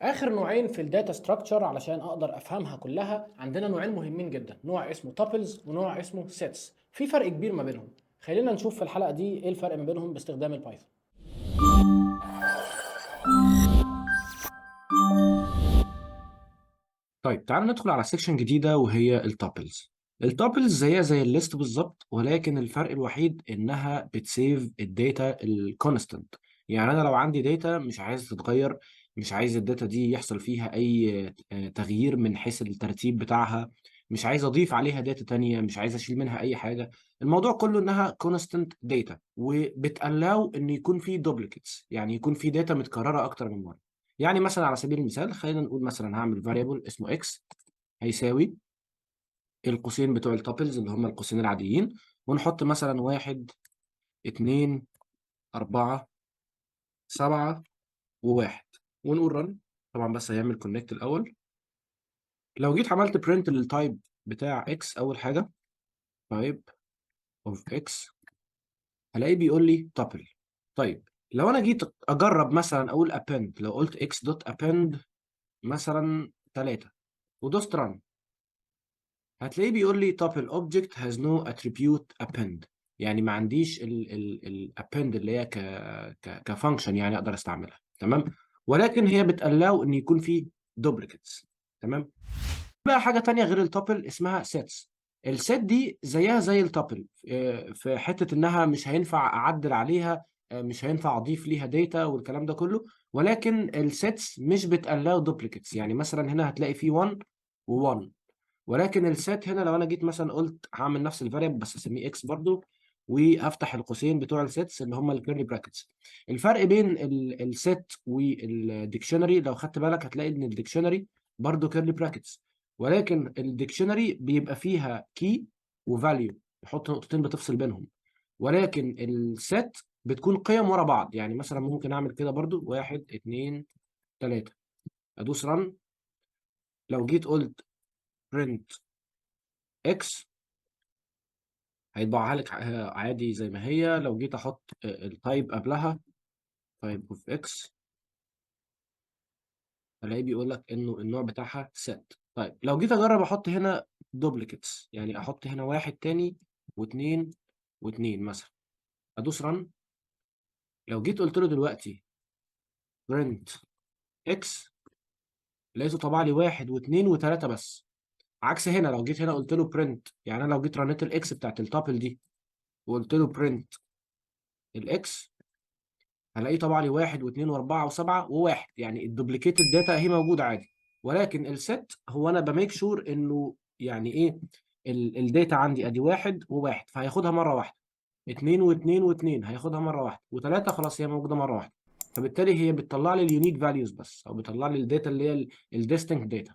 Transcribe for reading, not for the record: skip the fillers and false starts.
اخر نوعين في ال data structure علشان اقدر افهمها كلها، عندنا نوعين مهمين جدا، نوع اسمه tuples ونوع اسمه sets. في فرق كبير ما بينهم، خلينا نشوف في الحلقة دي ايه الفرق ما بينهم باستخدام ال Python. طيب تعالوا ندخل على section جديدة وهي ال tuples. ال tuples زيها زي ال list بالظبط، ولكن الفرق الوحيد انها بت save ال data ال constant. يعني انا لو عندي data مش عايز تتغير، مش عايز ال data دي يحصل فيها اي تغيير من حيث الترتيب بتاعها، مش عايز اضيف عليها data تانية، مش عايز اشيل منها اي حاجة. الموضوع كله انها constant data، وبت allow ان يكون في duplicates، يعني يكون في data متكررة اكتر من مرة. يعني مثلا على سبيل المثال خلينا نقول مثلا هعمل variable اسمه x هيساوي القوسين بتوع ال tuples اللي هم القوسين العاديين، ونحط مثلا 1 2 4 7 و1 ونقول run. طبعا بس هيعمل connect الاول. لو جيت عملت print لل type بتاع x، اول حاجة type of x هلاقيه بيقول لي tuple. طيب لو انا جيت اجرب مثلا اقول append، لو قلت x dot append مثلا 3 ودوست run، هتلاقيه بيقول لي tuple object has no attribute append. يعني ما عنديش ال append اللي هي ك function يعني اقدر استعملها، تمام؟ ولكن هي بت allow ان يكون في duplicates، تمام؟ بقى حاجة تانية غير ال tuple اسمها sets. ال set دي زيها زي ال tuple في حتة انها مش هينفع اعدل عليها، مش هينفع اضيف ليها data والكلام ده كله، ولكن ال sets مش بت allow duplicates. يعني مثلا هنا هتلاقي فيه 1 و1، ولكن ال set هنا لو انا جيت مثلا قلت هعمل نفس ال variable بس اسميه x برضو، وهفتح القوسين بتوع ال sets اللي هم ال curly brackets. الفرق بين ال set وال dictionary لو خدت بالك هتلاقي ان ال dictionary برضو curly brackets، ولكن ال dictionary بيبقى فيها key و value، يحط نقطتين بتفصل بينهم، ولكن ال set بتكون قيم ورا بعض. يعني مثلا ممكن اعمل كده برضو 1 2 3، ادوس run. لو جيت قلت print x هيطبعها لك عادي زي ما هي. لو جيت احط ال type قبلها type of x هلاقيه بيقول لك انه النوع بتاعها set. طيب لو جيت اجرب احط هنا duplicates، يعني احط هنا 1 تاني واثنين واثنين مثلا، ادوس run. لو جيت قلت له دلوقتي print x لقيته طبع لي 1 واثنين وثلاثة بس. عكس هنا لو جيت هنا قلت له print، يعني انا لو جيت رنيت ال x بتاعت ال tuple دي وقلت له print ال x هلاقيه طبع لي 1 و2 و4 و7 و1، يعني ال duplicated data اهي موجودة عادي. ولكن ال set هو انا ب make sure انه يعني ايه ال data عندي ادي 1 و1 فهياخدها مرة واحدة، 2 و2 و2 هياخدها مرة واحدة، و3 خلاص هي موجودة مرة واحدة. فبالتالي هي بتطلع لي ال unique values بس، او بتطلع لي ال data اللي هي ال distinct data.